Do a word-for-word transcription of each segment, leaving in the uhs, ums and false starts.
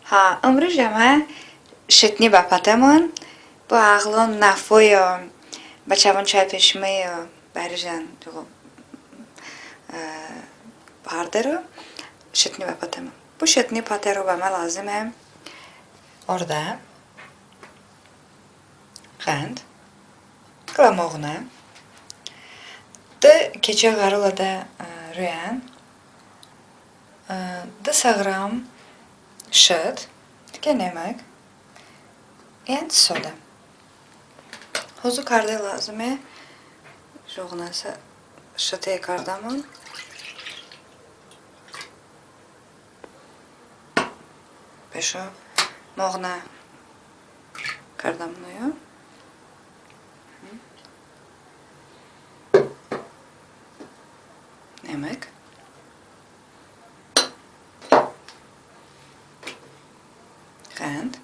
Ha, ımruj əmə şıtni bəpatemon. Bı əğlon nəfoyo, bə çəvon çəy peşmeyo, bərijən, e, hardero şıtni bəpatemon. Bı şıtni patero bəmə lazıme ordə, ğənd, qılə moğnə, dı keçə ğarılədə, e, rüyən, e, dı sə qram şıt, tikə nemək, iyən sodə. Huzu karde lazıme, jıqonəsə şıte kardəmon. Peşo moğnə kardəmon oyo. Nemək. Ğənd.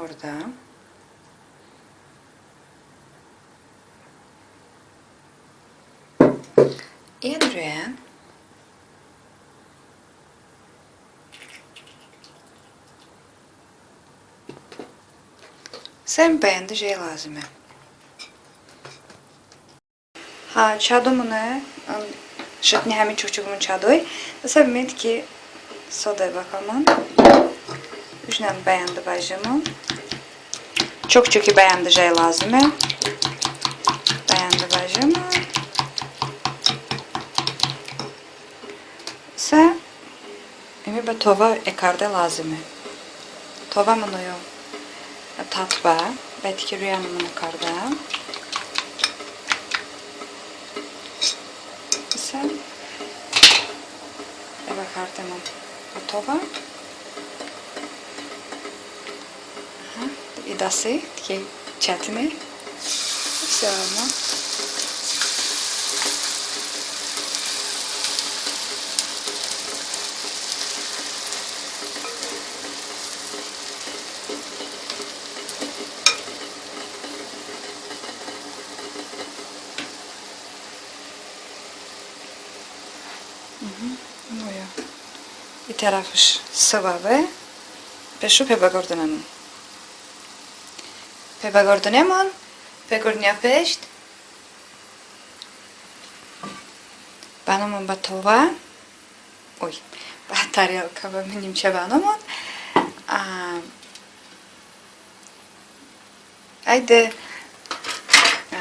Ordə. Iyən rüyən. Sə bəyandə jəy lazıme. Ha, çədomonə, ım, şıtni həmə çok-çokimon çədoy. Isə bımeyd ki, sodə bəkamon. Ujnən bəyandə bəjemon. Çok-çoki bəyandə jəy lazıme. Bəyandə bəjemon. Isə ımi bə tova ekarde lazıme. Tovamon oyo tat bə, bə tikə rüyənımon ekardə. Isə evəkardemon bə tova. Aha, idəsi tikə çətine. Всё равно. Mhm, oyo. İ tərəfış sıvoy. Peşo pebəqordınemon. Pebəqordınemon, peqordıniyə peşt bənomon bə tova. Oy, bə tarelka, bə nimçə bənomon. A, Aydı, e,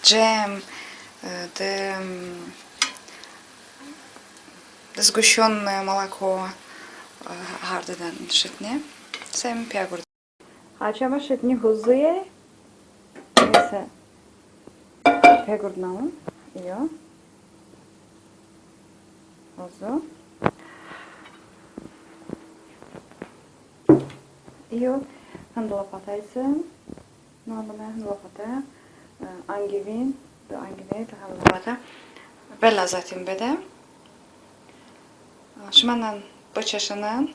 cem, e, de, de сгущённое молоко, e, hardedən şıtni. Sə ımi peqordə. Ha, çəmə şıtni huzuye. Isə peqordınemon. İyo. Huzu. İyo, hındı lopatə isə, no, bınə hındı lopatə, e, anqıvin, de anqıvin, de hındı lopatə. Bə ləzzətin bedə. Şımənən bıçəşənən,